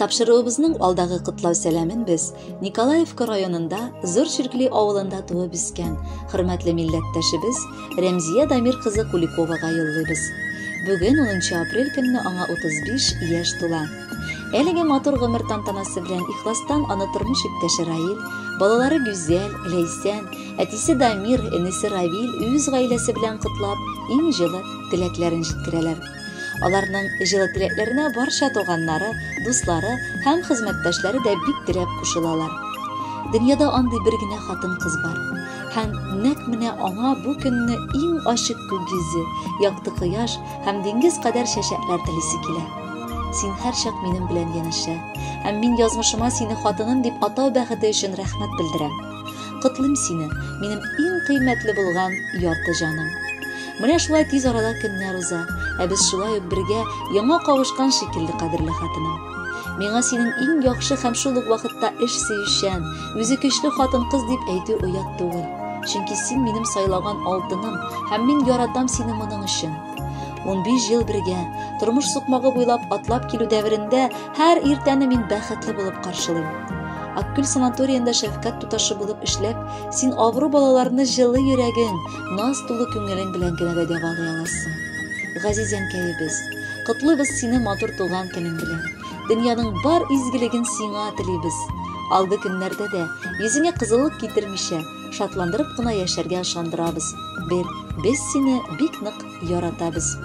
Тапшыруыбызның алдагы котлау сәламен без Николаевка районында Зур Чиркли авылында туып үскән хөрмәтле милләттәшебез Рәмзия Дамир кызы Куликовага юллыйбыз. Бүген 10 апрель көнне аңа 35 яшь тула. Әлеге матур гомер тантанасы белән ихластан аны тормыш иптәше Раил, балалары Гүзәл, Ләйсән, әтисе Дамир, энесе Равил үз гаиләсе белән котлап, иң җылы теләкләрен җиткерәләр. Аларның җылы теләкләренә барча туганнары, дуслары һәм хезмәттәшләре дә бик теләп кушылалар. Дөньяда андый бер генә хатын-кыз бар. Һәм нәкъ менә аңа бу көнне иң ачык күк йөзе, якты кояш һәм диңгез кадәр чәчәкләр телисе килә. Син һәрчак минем белән янәшә, һәм мин язмышыма сине хатыным дип атау бәхете өчен рәхмәт белдерәм. Котлыйм сине, минем иң кыйммәтле булган ярты җаным. Менә шулай тиз арада көннәр уза, ә без шулай ук бергә яңа кавышкан шикелле, кадерле хатыным. Миңа синең иң яхшы һәм шул ук вакытта эш сөючән, үзе көчле хатын-кыз дип әйтү оят түгел. Чөнки син минем сайлаган алтыным, һәм мин яратам сине моның өчен. 15 ел бергә, тормыш сукмагы буйлап атлап килү дәверендә һәр иртәне мин бәхетле булып каршылыйм. Аккүл санаториенда шәфкать туташы булып эшләп, син авыру балаларны җылы йөрәгең, наз тулы күңелең белән генә дә дәвалый аласың. Газиз әнкәебез, котлыйбыз сине матур туган көнең белән. Дөньяның бар изгелеген сиңа телибез. Алгы көннәрдә дә йөзеңә кызыллык китермичә, шатландырып кына яшәргә ышандырабыз. Бер, без сине бик нык яратабыз.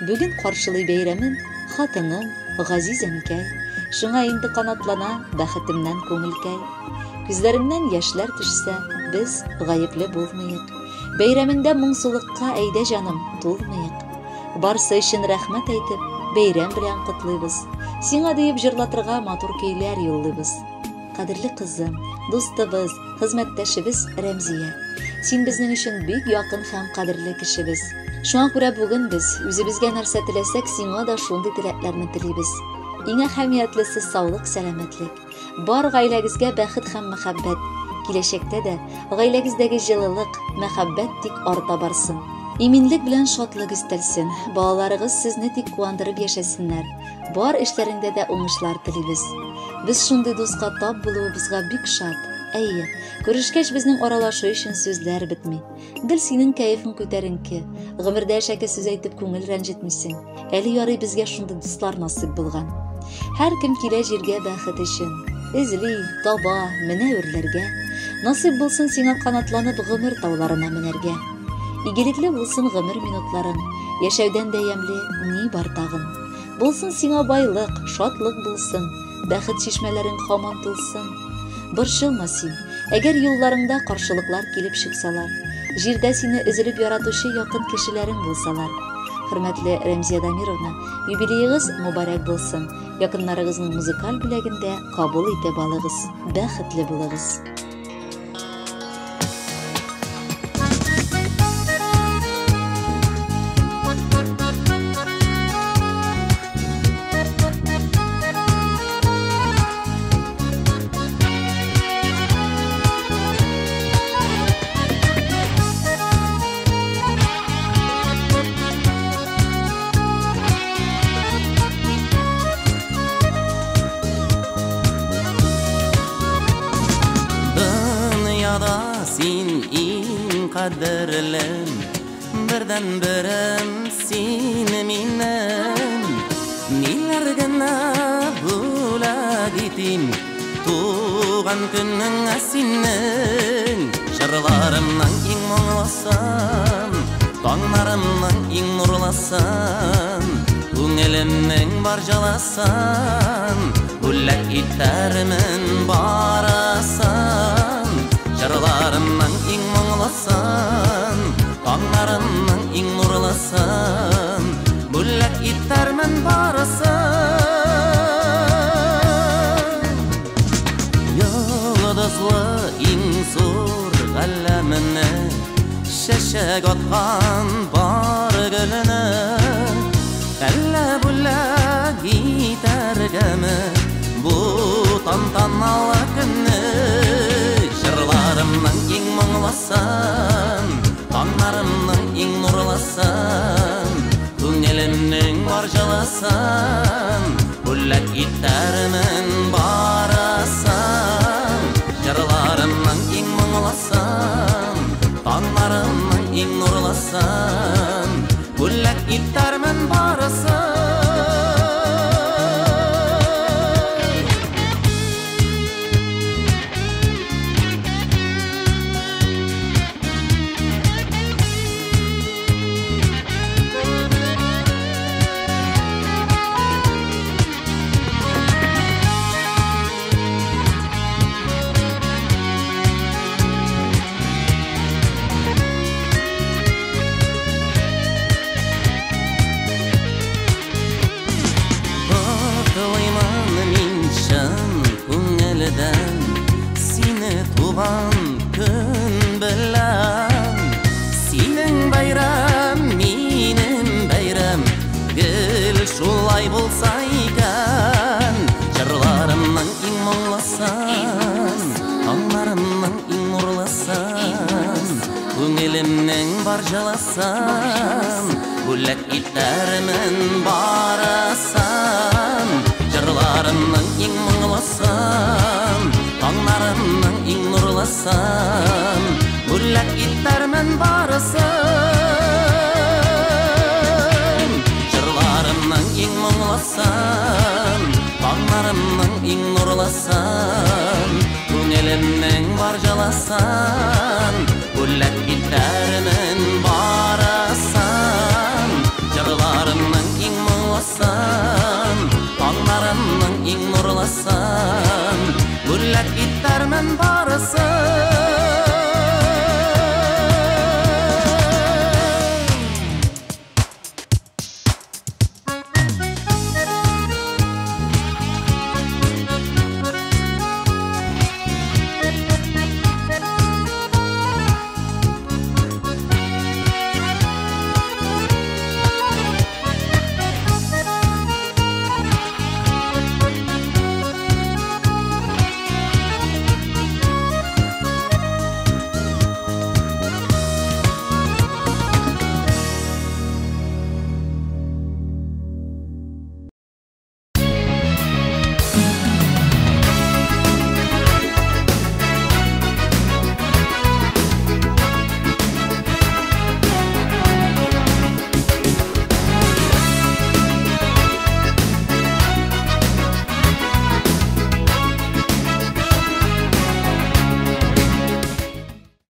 Бүген каршылый бәйрәмен хатыным, газиз әнкәй. Шуңа инде канатлана бәхетемнән күңелкәй. Күзләреңнән яшьләр төшсә, без гаепле булмыйк. Бәйрәмеңдә моңсулыкка әйдә җаным, тулмыйк. Барсы өчен рәхмәт әйтеп, бәйрәм белән котлыйбыз. Сиңа диеп җырлатырга матур көйләр юллыйбыз. Кадерле кызым, дустыбыз, хезмәттәшебез Рәмзия. Син безнең өчен бик якын һәм кадерле кешебез. Шуңа күрә бүген без үзебезгә нәрсә теләсәк, сиңа да шундый теләкләрне телибез. Иң әһәмиятлесе саулык, сәламәтлек. Бар гаиләгезгә бәхет һәм мәхәббәт. Киләчәктә дә гаиләгездәге җылылык, мәхәббәт тик арта барсын. Иминлек белән шатлык өстәлсен. Балаларыгыз сезне тик куандырып яшәсеннәр. Бар эшләреңдә дә уңышлар телибез. Без шундый дуска тап булуыбызга бик шат. Әйе, күрешкәч безнең аралашу өчен сүзләр бетми. Гел синең кәефең күтәренке. Гомердә әшәке сүз әйтеп күңел рәнҗетмисең. Әле ярый безгә шундый дуслар насыйп булган. Һәркем килә җиргә бәхет өчен. Эзли, таба, менә үрләргә. Насыйп булсын сиңа канатланып гомер тауларына менәргә. Игелекле булсын гомер минутларың. Яшәүдән дә ямьле ни бар тагын. Булсын сиңа байлык, шатлык булсын. Бәхет чишмәләрең һаман тулсын. Борчылма син, әгәр юлларыңда каршылыклар килеп чыксалар, җирдә сине өзелеп яратучы якын кешеләрең булсалар. Хөрмәтле Рәмзия Дамировна, юбилеегыз мөбарәк булсын. Якыннарыгызның музыкаль бүләген дә кабул итеп алыгыз. Бәхетле булыгыз. Дөньяда син иң кадерлем, бердән-берем син минем. Ниләр генә бүләк итим туган көнеңә синең. Җырларымның иң моңлысын, таңнарымның иң нурлысын, күңелемнең бар җылысын бүләк итәрмен барысын. Җырларымның иң моңлысын, таңнарымның иң нурлысын бүләк итәрмен барысын. Йолдызлы иң зур галәмне, чәчәк аткан бар гөлне, әллә бүләк итәргәме бу тантаналы көнне? Җырларымның иң моңлысын, таңнарымның иң нурлысын, күңелемнең бар җылысын Бүләк итәрмен барысын. Җырларымның иң моңлысын, таңнарымның иң нурлысын, бүләк итәрмен барысын. Сине туган көн белән, синең бәйрәм, минем бәйрәм, гел шулай булса икән. Җырларымның иң моңлысын, таңнарымның иң нурлысын, күңелемнең бар җылысын, бүләк итәрмен барысын. Җырларымның иң моңлысын, таңнарымның иң нурлысын, бүләк итәрмен барысын. Җырларымның иң моңлысын, таңнарымның иң нурлысын, күңелемнең бар җылысын, бүләк итәрмен.